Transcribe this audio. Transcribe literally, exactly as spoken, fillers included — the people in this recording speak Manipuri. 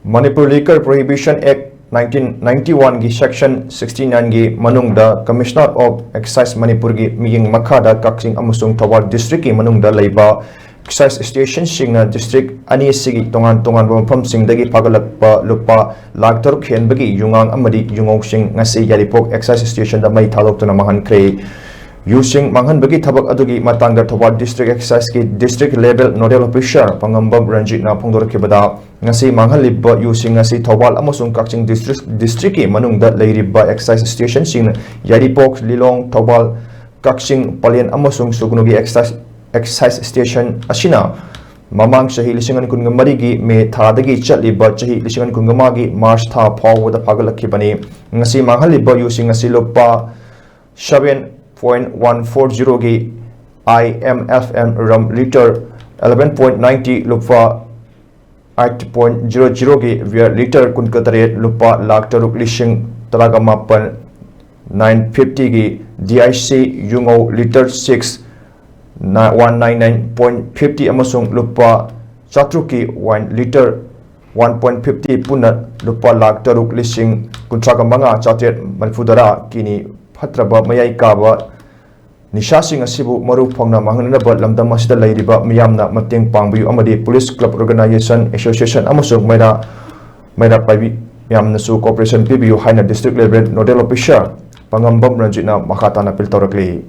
Manipur Liquor Prohibition Act nineteen ninety-one ꯒꯤ Section sixty-nine ꯒꯤ ꯃꯅꯨꯡꯗ Commissioner of Excise ꯃꯅꯤꯄꯨꯔꯒꯤ ꯃꯤꯠꯌꯦꯡ ꯃꯈꯥꯗ ꯀꯛꯆꯤꯡ ꯑꯃꯁꯨꯡ ꯊꯧꯕꯥꯜ district ꯀꯤ ꯃꯅꯨꯡꯗ ꯂꯩꯕ excise station ꯁꯤꯡꯅ district ꯑꯅꯤ ꯑꯁꯤꯒꯤ ꯇꯣꯉꯥꯟ ꯇꯣꯉꯥꯟꯕ ꯃꯐꯝꯁꯤꯡꯗꯒꯤ ꯐꯥꯒꯠꯂꯛꯄ ꯂꯨꯄꯥ ꯂꯥꯈ ꯇꯔꯨꯛ ꯍꯦꯟꯕꯒꯤ ꯌꯨꯉꯥꯡ ꯑꯃꯗꯤ ꯌꯨꯉꯧꯁꯤꯡ ꯉꯁꯤ ꯌꯥꯏꯔꯤꯄꯣꯛ excise station ꯗ ꯃꯩ ꯊꯥꯗꯣꯛꯇꯨꯅ ꯃꯥꯡꯍꯟꯈ꯭ꯔꯦ꯫ ꯌꯨꯁꯤꯡ ꯃꯥꯡꯍꯟꯕꯒꯤ ꯊꯕꯛ ꯑꯗꯨꯒꯤ ꯃꯇꯥꯡꯗ ꯊꯧꯕꯥꯜ district excise ꯀꯤ district level nodal officer ꯄꯥꯉꯝꯕꯝ ꯔꯟꯖꯤꯠꯅ ꯐꯣꯡꯗꯣꯔꯛꯈꯤꯕꯗ, ꯉꯁꯤ ꯃꯥꯡꯍꯜꯂꯤꯕ ꯌꯨꯁꯤꯡ ꯑꯁꯤ ꯊꯧꯕꯥꯜ ꯑꯃꯁꯨꯡ ꯀꯛꯆꯤꯡ district, district ꯀꯤ ꯃꯅꯨꯡꯗ ꯂꯩꯔꯤꯕ excise station ꯁꯤꯡ ꯌꯥꯏꯔꯤꯄꯣꯛ, ꯂꯤꯂꯣꯡ, ꯊꯧꯕꯥꯜ, ꯀꯛꯆꯤꯡ, ꯄꯂꯦꯟ ꯑꯃꯁꯨꯡ ꯁꯨꯒꯅꯨꯒꯤ excise, excise station ꯑꯁꯤꯅ ꯃꯃꯥꯡ ꯆꯍꯤ ꯂꯤꯁꯤꯡ ꯑꯅꯤ ꯀꯨꯟꯒ ꯃꯔꯤꯒꯤ ꯃꯦ ꯊꯥꯗꯒꯤ ꯆꯠꯂꯤꯕ ꯆꯍꯤ ꯂꯤꯁꯤꯡ ꯑꯅꯤ ꯀꯨꯟꯒ ꯃꯉꯥꯒꯤ ꯃꯥꯔꯆ ꯊꯥ ꯐꯥꯎꯕꯗ ꯐꯥꯒꯠꯂꯛꯈꯤꯕꯅꯤ꯫ ꯉꯁꯤ ꯃꯥꯡꯍꯜꯂꯤꯕ ꯌꯨꯁꯤꯡ ꯑꯁꯤ ꯂꯨꯄꯥ seven point one four zero ꯒꯤ I M F M rum litre, eleven point ninety ꯂꯨꯄꯥ eight point zero zero ꯒꯤ beer litre ꯀꯨꯟꯒ ꯇꯔꯦꯠ ꯂꯨꯄꯥ ꯂꯥꯈ ꯇꯔꯨꯛ ꯂꯤꯁꯤꯡ ꯇꯔꯥꯒ ꯃꯥꯄꯟ, nine fifty ꯒꯤ D I C ꯌꯨꯉꯧ litre six, one nine nine point fifty ꯑꯃꯁꯨꯡ ꯂꯨꯄꯥ ꯆꯥꯇ꯭ꯔꯨꯛꯀꯤ wine litre one point fifty ꯄꯨꯟꯅ ꯂꯨꯄꯥ ꯂꯥꯈ ꯇꯔꯨꯛ ꯂꯤꯁꯤꯡ ꯀꯨꯟꯊ꯭ꯔꯥꯒ ꯃꯉꯥ ꯆꯥꯇ꯭ꯔꯦꯠ ꯃꯔꯤꯐꯨꯇꯔꯥ ꯀꯤꯅꯤ ꯐꯠꯇ꯭ꯔꯕ ꯃꯌꯥꯏ ꯀꯥꯕ ꯅꯤꯁꯥꯁꯤꯡ ꯑꯁꯤꯕꯨ ꯃꯔꯨ ꯐꯪꯅ ꯃꯥꯡꯍꯟꯅꯅꯕ ꯂꯝꯗꯝ ꯑꯁꯤꯗ ꯂꯩꯔꯤꯕ ꯃꯤꯌꯥꯝꯅ ꯃꯇꯦꯡ ꯄꯥꯡꯕꯤꯌꯨ ꯑꯃꯗꯤ police club organisation, association ꯑꯃꯁꯨꯡ ꯃꯩꯔꯥ, ꯃꯩꯔꯥ ꯄꯥꯏꯕꯤ ꯃꯌꯥꯝꯅꯁꯨ cooperation ꯄꯤꯕꯤꯌꯨ ꯍꯥꯏꯅ district level nodal officer ꯄꯥꯉꯝꯕꯝ ꯔꯟꯖꯤꯠꯅ ꯃꯈꯥ ꯇꯥꯅ appeal ꯇꯧꯔꯛꯂꯤ꯫